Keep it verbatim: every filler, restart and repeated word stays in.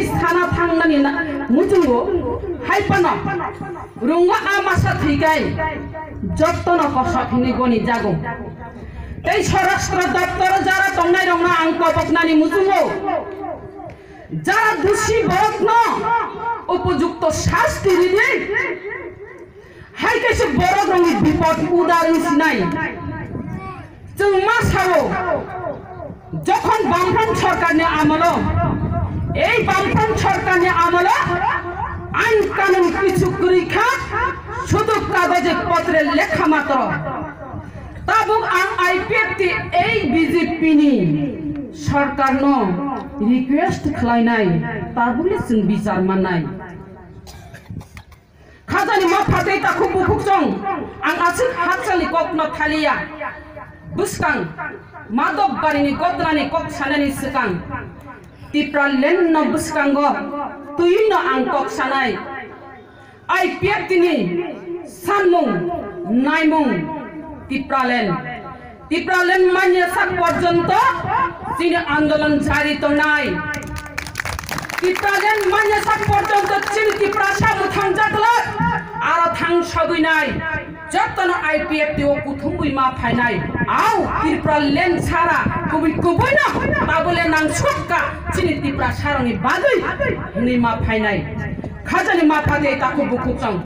sana thangnani na-, muchungo hai phano rungo a masa thwikai jottono kosok hinwi goni jago. Tei Swarashtra Doptoro jara tongnai rokno ang koboknani muchungo jara dusi borokno upojukto sasti ridi. Hai kaisa borok rokni bipod udar wngsinai. Chwng ma sao, jokhon Bamfront sorkarni amolo, ei Bamfront sorkarni amolo ain kanun kichu kwrwi kha, sudu kagoje potre lekha matro. Tabuk ang I P F T ei B J P ni sorkarno request khlainai, tabukle chwng bichar mannai. Khajani ma phatwi takhuk bukhuk chong, ang aswk hakchalni kokno thaliya. Bwskang Madhobbarini gotnani kok sanani swkang, Tipraland no bwskango twiwi no ang kok sanai. I P F T ni sanmung, naimung, Tipraland. Tipraland manya sak porjonto chini andolon jari tongnai. Tipraland manya sak porjonto chini Tiprasa mwthang jatlak aro thang sogwinai. Jotono I P F T o kuthumwi ma phainai. Au Tipraland sara kubui kubuino tabole nang sokka chini Tiprasa rokni bagwi hwnwi ma phainai. Khajani ma phate takhuk bukhuk chong.